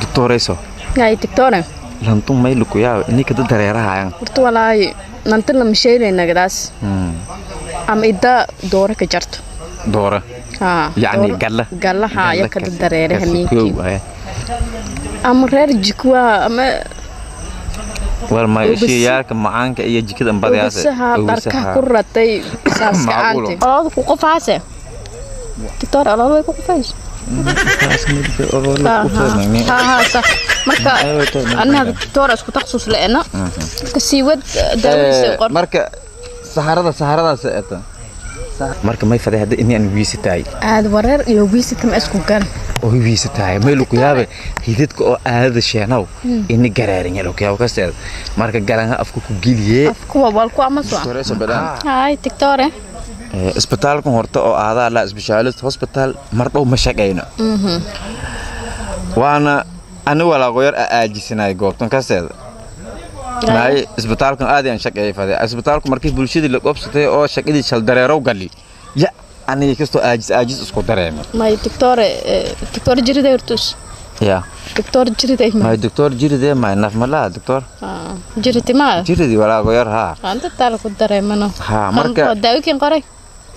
Doctorayso. Ay, doctore. Lantun may lukuyaa ininka dad dareerahayan. Horta walaahi nantan lama sheegaynaa gadaas. Ama idda doora ka jarto. Doora. Haa. Yacni galla. Galla haa ya kada dareere hamiinkii. Ama reer jikwa ama war ma shiyaalka macaanka iyo jikada badayaas. Ubisaha dharka ku ratay saaska aante. Ololada ku qofaase. Doctor ololada way ku qofayso. Haa sax. Marka annaga doctor isku takhasus leena. Marka sii wad daawadiisa qor. Marka saxaradaas eeta. Marka may faday hadda inaan wiisitaay. Aad wareer iyo wiisita ma isku gal. Oo wiisitaay may lu ku yaabe hididka oo aadada sheenow in garaarin yalo ku yaabo kasteed. Marka galanka afku ku giliye. Afku waa wal ku ama soo. Hay doctor. Isbitaalkan horta oo aadaa la specialist hospital mar dhow ma shaqeyno. Waana ani walaa qoyar aajisanay goobtan kasteed. May isbitaalkan aad aan shaqeeyay faday. Isbitaalku markii bulshadii la qabsatay oo shaqadii shal dareerow gali. Ya aniga kasto aajis isku dareemay. May doctor doctor jiriday hortus. Ya. Doctor jiriday ma. May doctor jiriday ma naf mala doctor. Ah jiriti ma. Jiridi walaa qoyar ha. Anta taal ku dareemano. Ha marka daawikin qoray.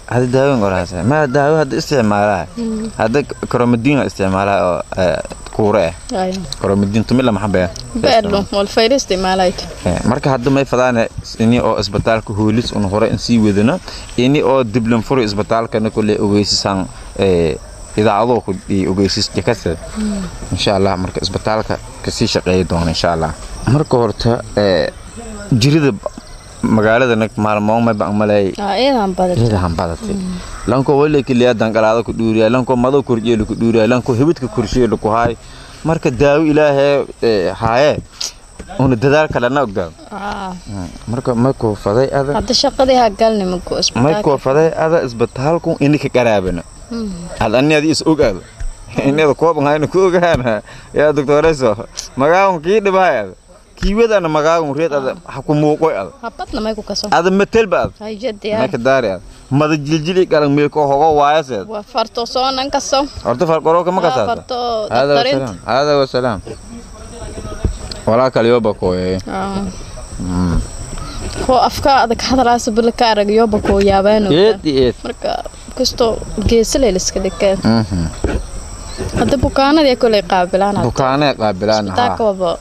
Hada daawo qoraas. Ma daawo hada isticmaalaa. Hada koromadiin isticmaalaa oo kuure. Ay. Koromadiin tumila ma xabaa. Beerlo wal fayr isticmaalayd. Marka hada may fadaan ini oo isbitaalka hoolis un hore in sii wadana ini oo diblan furo isbitaalkana kulli ogeysisan idaacado ku ogeysis jakasad. Insha Allah marka isbitaalka ka sii shaqeey doona insha Allah. Marka horta jirida magaalada maalmo ma baan malay. Eedan badatay. Eedan badatay. Lanko wali kaliya danqalaada ku dhuuriya, lanko madow korjeelo ku dhuuriya, lanko hibidka kurshiyo ku hay. Marka daawo ilaahay haaye una dadaal kale na ogdaa. Marka ma ku faday ada. Hadda shaqadii ha galnay ma ku isbitaalka. Ma ku faday ada isbitaalku in ka qaraabana. Hal anni adi is ogaado. Inada kooban hayna ku ogaana. Yaa doctorayso magaagun kii dhibaaya. Kiiwadana magaagun reed ada ha ku muuqoy ada. Habadna may ku kaso. Ada metel baad. Hay jadiya. Ma ka daari ada. Mada jiljili garan meelko hogo waayaseed. Waa farto soonan kaso. Horta far qoro kama kasaata. Farto daktarinta. Hada wa salaam. Walaa kaliyo bakooye. Ko afka adag hadalaas bil ka arag yo bakoo yaabaan. Eed. Marka kasto geesle la iska dhigay. Hadda bukaanada kulay qaabilaan. Bukaanada qaabilaan. Isbitaalka waba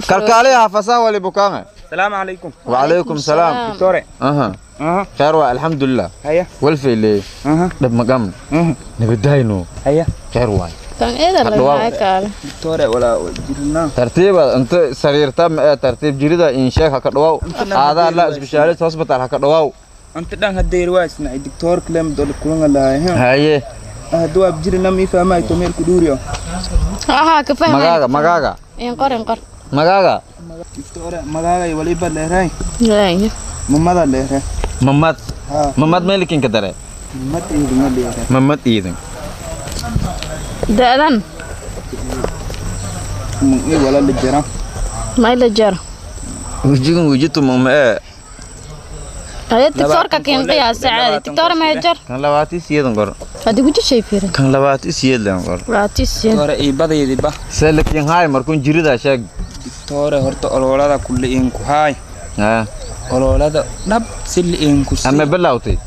kalkaaliyaha fasaa wali bukaanka. Salaam alaykum. Wa alaykum salaam. Doctore. Aha. Khair wa alhamdulillah. Haya. Wal fiilay. Dab magam. Nabadayno. Haya. Khair waay. Tan eeda la kaal. Doctore wala jirna. Tartiib inta sariirta ma tartiib jirida in sheekh ka dhawaw. Aada la specialist hospital ha ka dhawaw. Anta dhan hadeer waasna doctor klem dol kulanga laahay. Haye. Haduu ab jirina mi fahmay to meel ku dhuuriyo. Aha ka fahmay. Magaaga. In qor. Magaaga. Doctore magaaga waliba leeray. Leeyahay. Mamada leeray. Mamad. Mamad meelkin ka dare. Mamad iidin leeray. Mamad iidin. Daadan. Mun wala la jara. Ma la jara. Wajigan wajitu ma ee. Ay doctorka keen qiyaas caadi. Doctor ma jar. Kan labaati siyeedan qor. Hadi guji shay fiirin. Kan labaati siyeedan qor. Labaati siyeed. Doctor ay badaydi ba. Selekin hay markun jirida sheeg. Doctor horta ololada kulli in ku hay. Ha. Ololada dhab sil in ku ama bilawtay.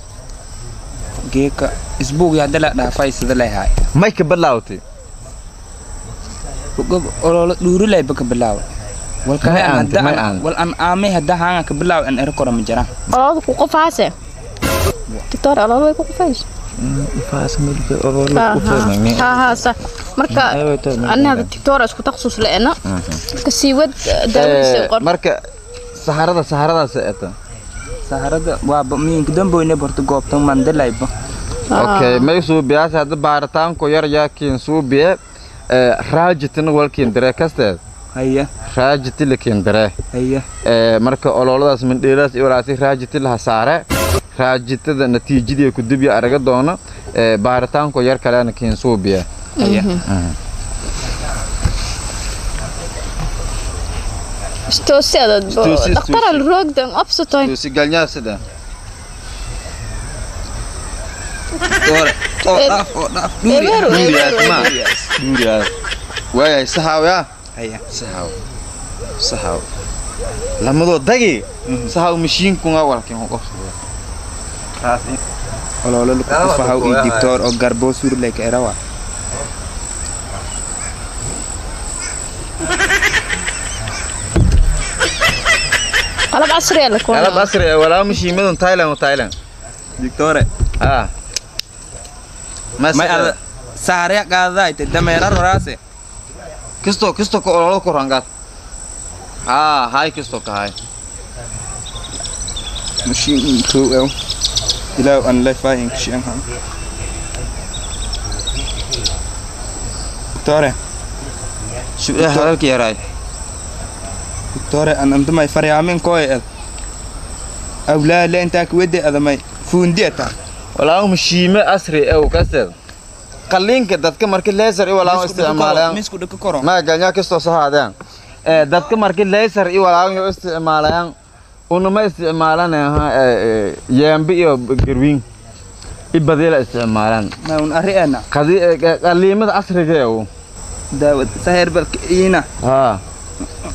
Geeka isbuuq ya dala dhaafay sida leeyahay. May ka bilawtay. Gob ololada dhuurilay ba ka bilaaway. Wal kale aan wal aan aamay hadda haan ka bilaaw an er koro ma jiraan. Ololada ku qofaase. Doctor ololada way ku qofayso. Faas midka ololada ku fahmay. Haa sax. Marka annaga doctor isku takhasus leena. Marka sii wad daawadiisa qor. Marka saxaradaas eeta. Saxarada waa miinka damboyne barto goobtan mandalayba. Okay, may suubiyaas hadda baaritaanku yar yaakiin suubiye raajitin walkiin daree kasteed. Haya. Raajiti lakiin daree. Haya. Marka ololadaas mindheelaas iyo walaasi raajiti la saare. Raajitada natiijadii ku dib araga doona baaritaanku yar kalena kiin suubiye. Haya. Istoosi dhaqtar al roogdan absatoy. Istoosi galnyaasida. Doctor, oo dhaaf. Dhuuriyaas. Waay saxaawiya. Haya. Sahaw sahaw lamadoo dagi sahaw mashiinkunga walkin qofsada Ololo lagu fahaw i dictor oo garbo surlay ka erawa. Qalab casri ah la Qalab kulma. Casri ah walaa mashiimadan Thailand oo Thailand. Dictore. Ah. May ada saarya qaadaay te dameera roraase. Kisto kisto ko ololo ko rangaad. Ah, hay kisto ka hay. Mashiin ko ew. Ilaaw an la faahin kishan ha. Dictore. Shu'e hadalka yaraay. Dictore an andamay faryaamin koy ed. Awlaa la intaa ku wede adamay fuundiyata. Walaa mashiime asri ah oo kasteed. Qalliinka dadka markii laser i walaa isticmaalayaan. Misku dhaka koro. Ma ganya kisto sahaadaan. Ee dadka markii laser i walaa isticmaalayaan unuma isticmaalanaa yeembi iyo garwiin. Ibadila isticmaalaan. Ma un arri ana. Qadi qalliimada asriga ah. Daawad saheer balka iina. Ha.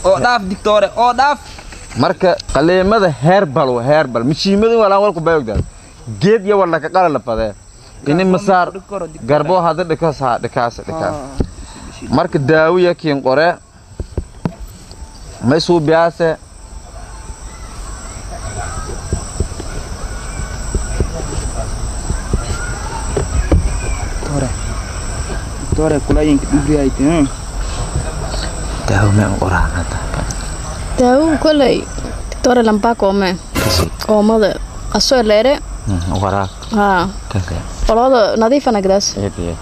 Oo dhaaf dictore oo dhaaf. Marka qaliimada herbal waa herbal mashiimadu walaa walku bayogdaad geed iyo wala ka qala la fadee ini masaar garbo hada dhikaas ha dhikaas dhikaas marka daawiya kiin qore may suubiyaase Dictore. Dictore kulayinka dhubriyayte. Daawo ma qoraan hada. Daawo kolay doctor lambaak oome. Oomada asoo leere. Waraaq. Haa. Kase. Qolada nadiifana gadaas. Eed eed.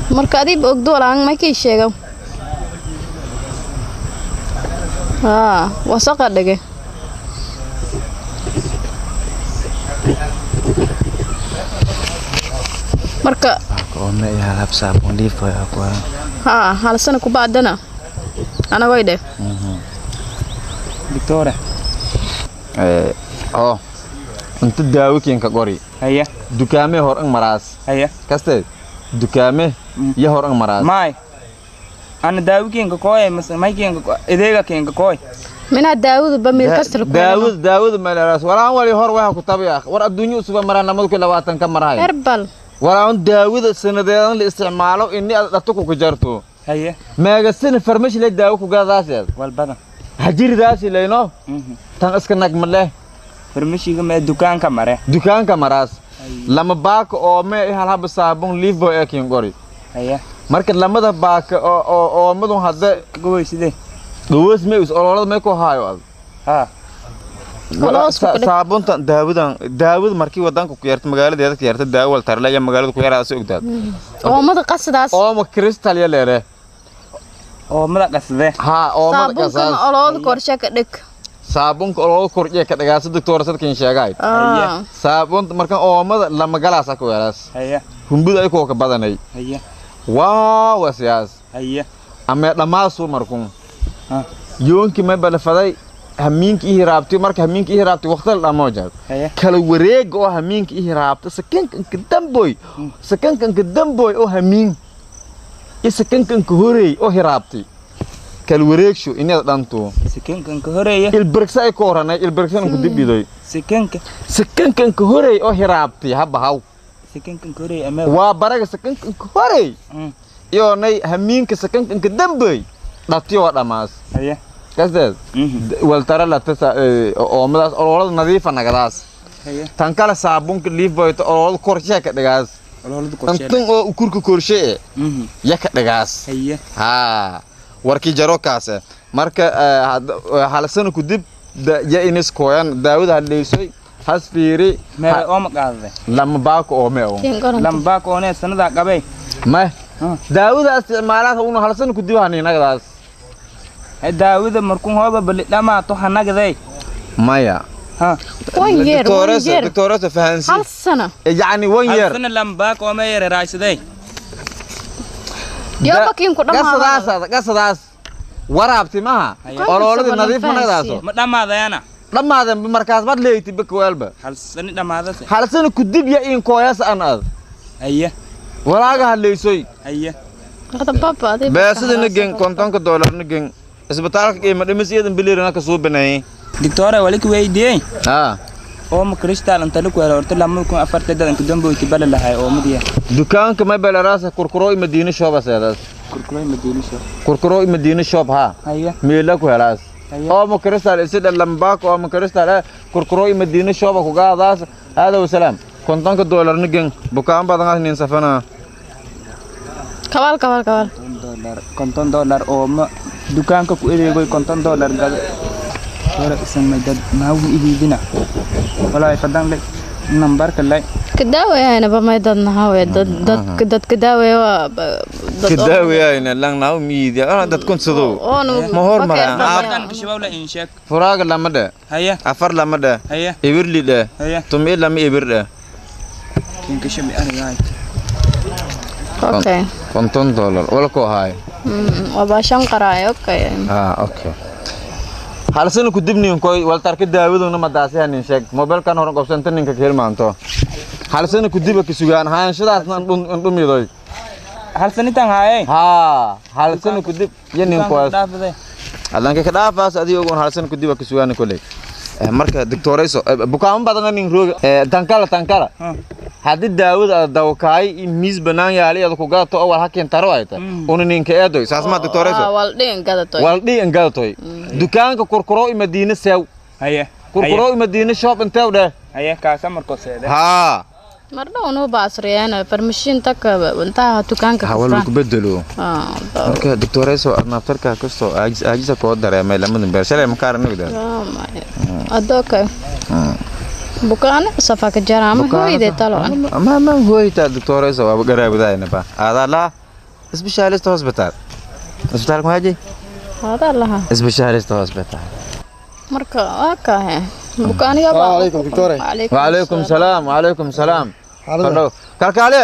Marka adiib ogdo walaan ma kii sheego. Haa, wasaqa dhige. Marka oome iyo halab saabuun liif way ku haa, hal sano ku baadana. Ana way dhe. Dictore. Ee oo inta daawo kiin ka qori. Haya. Dukaame hor ang maraas. Haya. Kaste dukaame iyo hor ang maraas. May. Ana daawo kiin ka koy mas may kiin ka ideega kiin ka koy. Mina daawadu ba meel kasta lagu daawud daawud ma la walaan wali hor waxa ku tabiya war adduunyo usba maraan namadu ku 20 ka marahay. Herbal. Walaan daawada sanadeedan la isticmaalo inni aad dhaqto ku jarto. Haya. Maaga sin farmashi la daawo ku gadaasay. Wal badan. Hajiridaasi leeyno. Tan iska nag ma leh. Farmashiga ma dukaanka mare. Dukaanka maraas. Lama baak oo ma hal hab saabun live ee kiin qori. Haya. Marka lamada baak oo oo madun hadda goy sidee. Goos ma is ololada ma ku haayo ad. Ha. Saabunta daawadan daawad markii wadanka ku yarta magaaladeeda ku yarta daawo wal tarlaya magaalada ku yaraada soo ogdaad. Oomada qasdaas. Ooma kristal ya leere. Oomada qasde. Ha, oomada qasdaas. Saabunka ololada korshe ka dhig. Saabunka ololada korshe ka dhigaas doctor sadkin sheegay. Haya. Saabunta markan oomada lama galaas ku yaraas. Haya. Humbuda ay ku ka badanay. Haya. Waa wasiyaas. Haya. Ama dhamaasu markun. Ha. Yoonki ma balafaday hamiinki ihraabtay marka hamiinki ihraabtay waqti la dhamo jeed. Kala wareeg oo hamiinki ihraabtay sakanka damboy sakanka damboy oo hamiin isakanka horeey oo hiraabtay kala wareegsho inaad dhanto sakanka horeey ilbirksa ay ku oranay ilbirksan ku dibiday sakanka sakanka horeey oo hiraabtay haba haw sakanka horeey ama waa baraga sakanka horeey iyo nay hamiinka sakanka damboy dhatiyo dhamaas. Haya. Kasdeed wal tara la tasa oomadaas ololada nadiifa nagadaas. Haya. Tan kala saabunka live boy ololada korshe ka dhigaas. Ololada korshe. Tan oo ukurka korshe. Ya ka dhigaas. Haya. Ha. Warkii jaro kaas marka hal sano ku dib ya inis kooyan daawada haleysay has fiiri ma oo ma qaaday lama baako oo ma oo lama baako oo ne sanada qabay ma daawada isticmaalaha uu hal sano ku dib hanay nagadaas. Daawada markuu hooba bal dhamaato hanagday maya. Ha. One year. Doctorada fahansi hal sano yaani 1 year hal sano lama baako oo ma yar raaysaday yo bakin ku dhamaado qasadaas qasadaas waraabti maha ololada nadiif nagadaas ma dhamaadayana dhamaadan markaas bad leeytay bakwalba hal sano dhamaadase hal sano ku dib ya in kooyas an ad haya walaaga haleysay haya Hada baba aday. Beesadana gen $50 gen isbitaalka qiimo dhimis iyadan biliirana ka soo baneeyay. Doctore wali ku weydiiyey. Ah. Oo ma kristal inta lagu helo horta 2004 dadanka damboyti bala lahay oo madiya. Dukaanka may balaraasa kurkuro Madiina shop aseedaas. Kurkuro Madiina shop. Kurkuro Madiina shop ha. Haya. Meela ku helaas. Oo ma kristal isida lambaak oo ma kristal kurkuro Madiina shop ku gaadaas. Hada wasalaam. $50 gen bukaan badan nin safana. Kawaal kawaal kawaal. $50 oo ma dukaanka ku ereegoy $50 gado. Hore isan may dad maawu idiidina. Walaahi fadan leh nambarka leh. Kadaawayana ba may dad nahawe dad dad dad kadaaway waa dad kadaawayana lang naw miidi ana dad kun sidoo ma hormaraan aartan kishabaw la in sheeg furaaga lama dhe haya 4 lama dhe haya ibirli dhe haya 12 lama ibir dhe kin kishabi aniga okay $50 wala ko hay waa baashan qaraay okay ah okay halsan ku dibniin koy wal tarka daawaduna ma daasay nin sheeg mobilkan horan qabsanta ninka kelmaanto halsan ku diba ku sugaan haanshadaasna ndhumidoy halsan intan haayay ha halsan ku dib yanin koy adanka ka dhaafaas adiga oon halsan ku diba ku sugaan kulay marka doctorayso bukaan badan nin roog tankala tankala hadii daawada dawkaay miis banaan yaali aad ku gaato oo wal hakeen taro ayta uu ninka eedoy saas ma doctorayso wal dheen gadatoy wal dheen gadatoy dukaanka kurkuro Madiina sew haye kurkuro Madiina shop intew dhe haye kaasa marko seede ha marna uu baasriyana permission tak inta dukaanka ka hawal ku bedelo marka doctorayso adnaftarka kasto aajis aajisa ko dareemay lamadan beer shalay ma kaarnigda adoka bukaan safa ka jaraama hooyde talo ma hooyta doctorayso waa garaabadayna ba aada la specialist hospital isbitaalka maaji aada laha specialist hospital marka waa ka he bukaaniga ba alaykum doctore wa alaykum salaam wa alaykum salaam hello kalkaale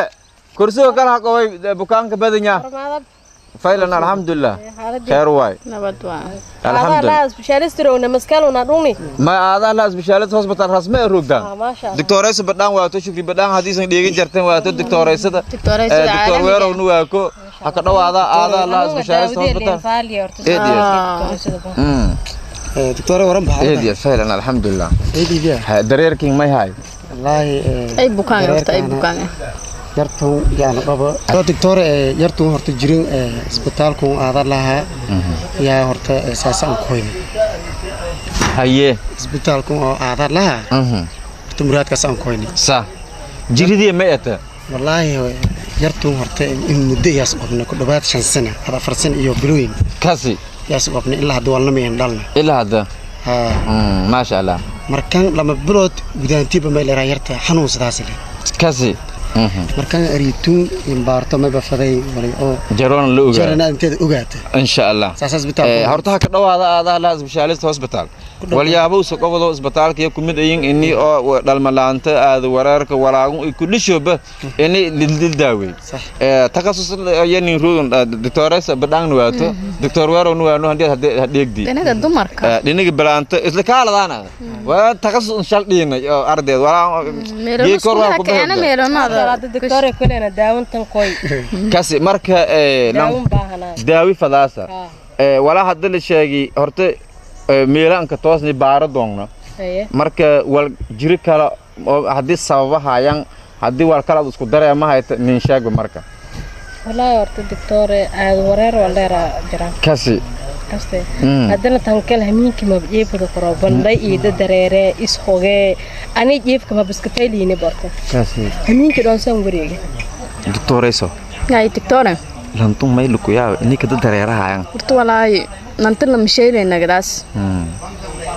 kursiga kala qoway bukaanka badanya faylan alxamdulillah khair way nabad waa alxamdulillah specialist roona maskaluna dhuni ma aada la specialist hospital rasmi roogdan doctoraysa badaan waato shukri badaan hadiisan dheegin jartan waato doctoraysada doctor weerowna waa ko haka dhawaada aada la specialist hospital doctor waran baa eediya faylan alxamdulillah eediya dareerkin may hay wallahi ay bukaan horta ay bukaan yartu yaana qaba doctor yartu horta jirin isbitaalku aada laha yaa horta saasan ku hoyn haye isbitaalku oo aada laha horta muraadkaas aan ku hoyn sa jiridii ma eta wallahi yartu horta in muddo yaas qabna ku dhawaad 5 sano hada 4 sano iyo bilooyin kasi yaas qabna ilaa hadda walna ma dhalna ilaa hadda ha ma sha Allah markan lama bilood gudaantiiba ma leeyahay yarta xanuun sidaas leh kasi markan ariituun imbaarto ma bafaday walay oo jaroon la ogaa jaroon inteed ogaata insha Allah saas isbitaal horta ka dhawaada aada la specialist hospital walyaabo soo qabado isbitaalka iyo kumid ayin inni oo dhalmalaanta aad wareerka walaagun ay kulishooba inni lil daaway takhasus yani roon doctores badaan waato doctor weeroon waano hadii hadeegdi dhinaga dumarka dhinaga balaanta isla kaaladana waa takhasus shal dhiinay ardeed walaa geekor waa ku meelonada doctor kulena daawantan qoy kasi marka daawi fadaasa walaa hadda la sheegay horta meelaanka toosni baaro doonna marka wal jiri kala haddii sababahayaan haddii wal kala isku dareema hayta nin sheego marka wallahi horta doctor aad wareer waleera jira kasi kaste haddana tan kale hamiinki ma jiifka koro bandhay iyo dareere is hogee ani jiifka ma biska fayliine barta kasi hamiinki dhoonsan wareega doctorayso ay doctor lantun may luku yaa ninka dad dareerahayaan horta walaahi nanta lama sheelayna gadaas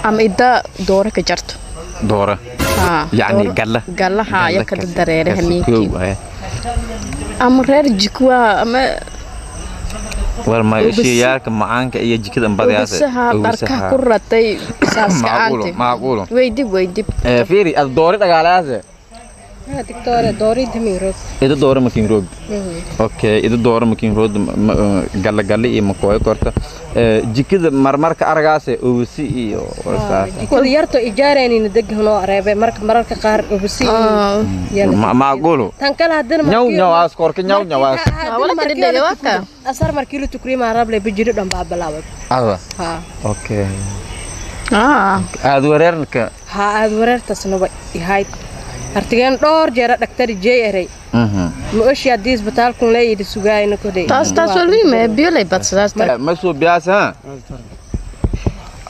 ama idda doora ka jarto doora yacni galla gallaha ayaa ka dareere hamiinkii ama reer jikwa ama war ma shiyaalka macaanka iyo jikada badayaas dharka ku ratay saaska aante macquulo weydib weydib fiiri ad doori dhagaalayaas doctor doori damirood ida doori makin roog okay ida doori makin roog galla galla iyo makooy korta Jikada marmarka aragaase obisi iyo warsaas. Jikada yarto ijaareenina deganoo reebay marka mararka qaar obisi macquulo. Tan kale haddana nyaw nyawaas korka nyaw nyawaas. Wala kala dhigay waa asar markii la tukriyo ma rable bijiri dhan baa bilaabay. Ada. Ha. Okay. Aad wareerka. Ha, aad wareertasna way ihayd. Artigeen dhowr jeer dhaktar jeey eray. Ma oshi haddii isbitaalkun leeyidhi sugaayna kodhay. Taas taas wali ma biyo lay badsadaas. Ma soo biyaas ha.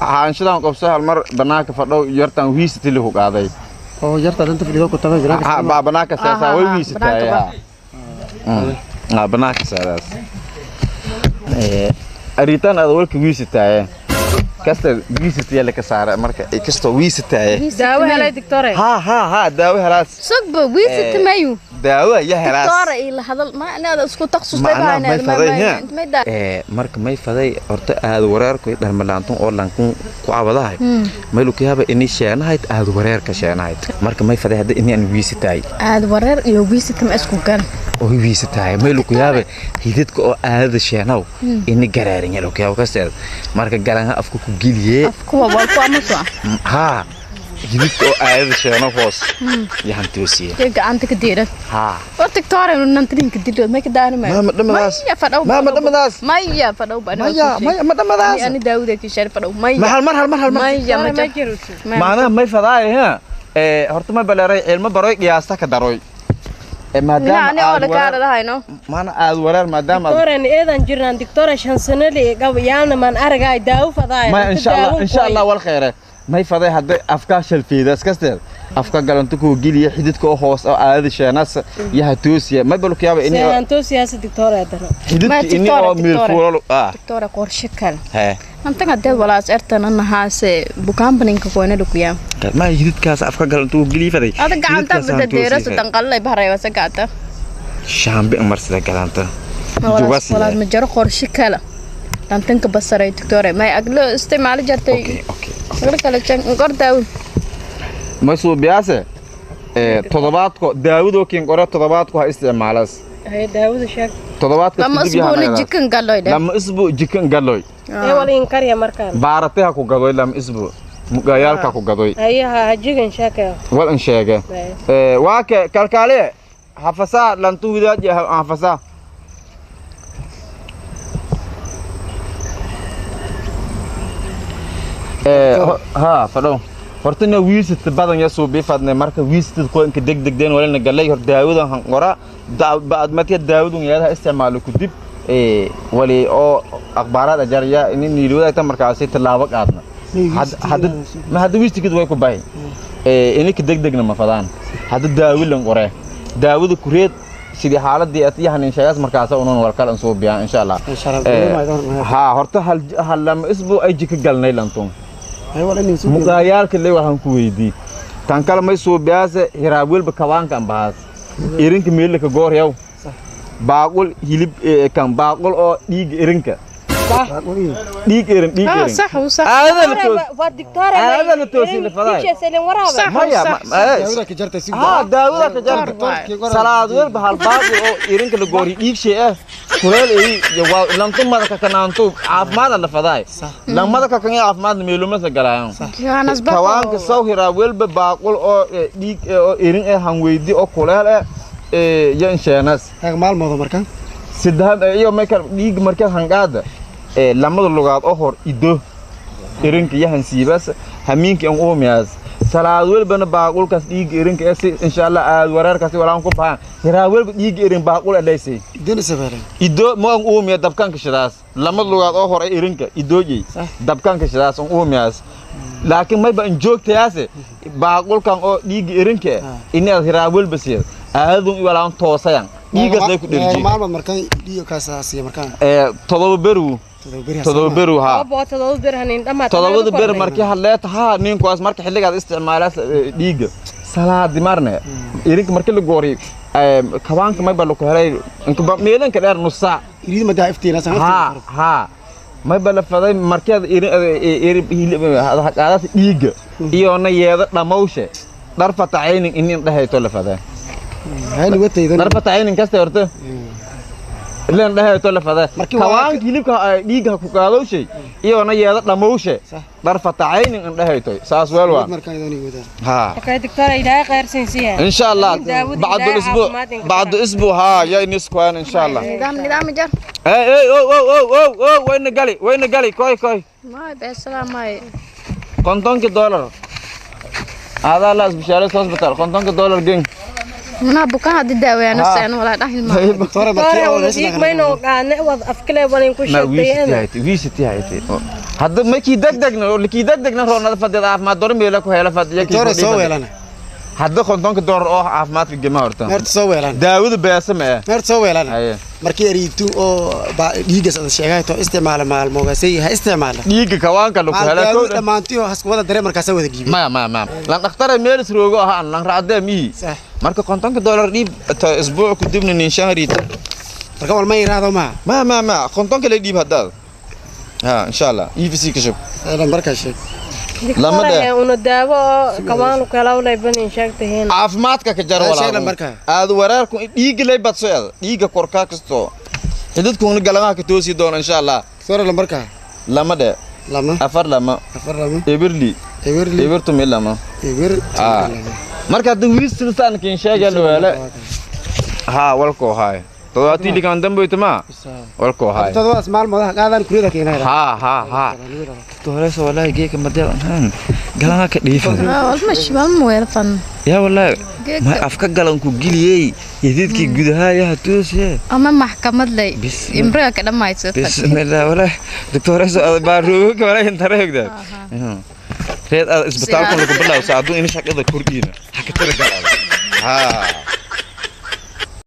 Haanshadan qabso hal mar banaanka fadhow yartan wiisati lagu qaaday. Oo yarta danta fadhido ku tabay banaanka. Ha, ba banaanka saasa way wiisatay. Ha. Banaanka saas. Aritan aad walka wiisatay. Kasta wiisatay la ka saaray marka ay kasto wiisatay. Daawo helay doctor. Ha ha ha, daawo helaas. Sugba wiisatay mayu. Daawo ya helaas. Doctor ila hadal ma ana isku takhasustay baa ana ma marka may faday horta aad wareerku dharmalaantan oo lankun ku cabadahay. Meel ku yaaba inay sheenahayd aad wareerka sheenahayd. Marka may faday hadda inay aan wiisatay. Aad wareer iyo wiisatay ma isku gal. Oo wiisatay meel ku yaaba hididka oo aad sheenaw inay garaarin yalo ku yaaba kasteed. Marka galanha afku ku giliye. Afku waa ku amaso. Ha. Hididka oo aad sheeno hoos. Yahan toosiye. Ee gacanta ka diiran. Ha. Oo doctor inuu nantirin ka dilo ma ka daanima. Ma dhamadaas. Maya fadhow. Ma dhamadaas. Maya fadhow bana. Maya maya ma dhamadaas. Ani Daawud ka shar fadhow. Maya. Ma hal mar hal mar hal mar. Maya ma maana may fadaay ha. Horta ma baleeray ilmo baroy qiyaasta ka daroy. Maadaama aad wareer maana aad wareer maadaama doctor aan eedan jirnaan doctor shan sano leey qab yaalna man aragay daawo fadaay. Ma insha Allah wal khayr. May faday hadda afka shalfiidas kasteed afka galantu ku giliye xididka oo hoos oo aad sheenas yaha toosiya ma balku yaaba inay aan toosiyaas doctor aadaro xididka inay oo meel fuulo doctor qorshe kale he antaga dad walaas ertan nahaase bukaan baninka koona lukuya ma xididkaas afka galantu ku giliye faday ada gacanta badadeero sadan qalay baray wasa gacanta shaambi marsida galanta walaas ma jaro qorshe kale tantanka basaray doctor may aglo isticmaal jartay okay okay kala jan qor daawo ma soo biyaase todobaadko daawado kiin qore todobaadko ha isticmaalas hay daawada sheeg todobaadka lama isbuuna jikan galoy lama isbu jikan galoy ee wala in kariya markaan baaratay ha ku gadoy lama isbu mugayaalka ku gadoy hayaha hajigan sheekay wal in sheege waa ka kalkaale hafasa lantu widaaj hafasa ha fadho hortana wiisat badan ya soo biifadnay marka wiisat ko inka degdegdeen walina galay hor daawadan han qora baad markii daawadun yaadaha isticmaalo ku dib wali oo akhbaaraad ajarya in niilwada ta markaasi talaabo qaadna hadda ma hadda wiistikid way ku bahay inka degdegna ma fadaan hadda daawo lan qore daawada kureed sidii xaaladii atiyahan inshaagaas markaas unan warkal aan soo biyaan insha Allah ha horta hal lama isbu ay jika galnay lantun mugayaalka le waxaan ku weydii tan kale may soo biyaase hiraab welba kawaanka ambahaas irinka meelka goor yaw baaqul hilib kan baaqul oo dhiig irinka dhiig irin dhiig irin sax sax waa doctor aada la toosin faday maya daawada ka jartay si ha daawada ka jartay salaad welba hal baaqul oo irinka la goori dhiig shay ah kuleel ay waa lantu madaka kanaantu caafimaad la faday lamada ka kan caafimaad meeluma sa galayaan kawaanka soo hiraa welba baaqul oo dhiig oo irin ah han weydi oo kuleel ah yan sheenas taag maalmood marka saddex iyo marka dhiig marka hangaada lamada lugaad oo hor ido irinka yahan siibas hamiinka aan uumiyaas salaad walbana baaqulkaas dhiig irinka ee insha Allah aad wareerkaas walaan ku baahan hiraa walba dhiig irin baaqul aleysay idina sabaray ido ma aan uumiya dabkanka shidaas lamada lugaad oo hor irinka idooyay dabkanka shidaas aan uumiyaas laakiin may ba joogtayaase baaqulkan oo dhiig irinka inaad hiraa walba siid aadun walaan toosayan dhiigaas ay ku dhirji maalmood markan dhiiga kaas asiya markan 7 beru 7 beru ha 7 ber hanin dhamaad 7 ber markii hadleet ha ninkaas marka xilligaad isticmaalaas dhiiga salaadi marne irinka markii la goori kawaanka may ba lagu helay inka meelanka dheer nus saac iriid ma daaftiina ha ha may ba la faday markeed irin qaadaas dhiiga iyo na yeeda dhamawshe dhar fatacaynin inin dhahayto la faday هاني وتيدن dhar fatacaynin kasta horta Ileen dhahay to la fada. Markii waa- Kawaanka hilibka ay dhiigga ku qaadowshay iyona yeeda dhamowshe. Sax. Darfata caynin in dhahay toy. Saas weel waa. Markaan idoon igu Ha. Okay doctor, ilaahay khayr siinsiya. إن شاء الله داود بعد إلهي الأسبوع عافماد إنك بعد أسبوع ها يا نسكوان إن شاء الله. Nidaam nidaam jar. إيه إيه أو أو أو أو أو وين قالي وين قالي كوي كوي. Maay beesada maay. قنطنك دولار هذا لا سبيشاليست هوسبيتال قنطنك دولار جين. Mana bukaan hadii daaweeyana seen walaa dhahin ma. Doctor, markii oo Doctor, dhiig mayno qaadne wad afkale walin ku ما sheegtay. ويستي هايتي ويستي هايتي هذا ما كي دق دقنا لكي دق دقنا رونا فدي عافماد دور ميلا كو هela فدي. Doctor, soo weelana. هذا قنطنك دولار oo caafimaadka gema horta. Meerta soo weelana. Daawada beesa ma Meerta soo weelana. Haye. Markii ariibtu oo dhiigas aad sheegay to isticmaala maalmogaasay ha isticmaala. Dhiigga kawaanka lagu hela Maal koo dhammaantii oo hasku wada dareen markaas wada dhiibay. Maya maya maya lan dhakhtare meel isroogo ahaan lan raacdee miyi. Sax. Marka $50 dhiib ta isbuuc ku dibna nin shahriita. Marka wal ma yiraahdo ma. Ma ma ma kontonka la dhiib haddaad ha insha Allah EVC ka shub. Ana markaa sheeg. Lama Doctor, dheh. una daawo oo kawaan ku helawlay banin sheegtay. Caafimaadka ka jar. Ah, Walaa sheeg lambarka. Aad wareerku dhiigga lay badso aad dhiigga korkaa kasto xididkuuna galamaha ka toosi doona insha Allah. Soo lambarka. Lama dhe. 2 4 2 4 2 eberli eberli ebertumi 2. Eber. Ah. Marka hadda wiistilsaan kin sheegay weele ha walko haay todobaatii likan damboyta ma walko haay. Todobaas maalmood ha qaadan kurida keenay. Ha ha ha doorayso wallahi geeka madeel ahaan galana ka dhiifan. Walma shibal ma weelfan. Yaa wallahi Geeka. Ma afka galan ku geliyey yadiidkii gudaha yaa toosiye. Ama maxkamad lay. Bismillah. Imriga ka dhamayso. Bismillah wallahi doctorayso baa rooga wallahi inta reegda reed aad isbitaalka lagu bilaabo saacadu in shaqada kordhiina ha ka tira galada ha.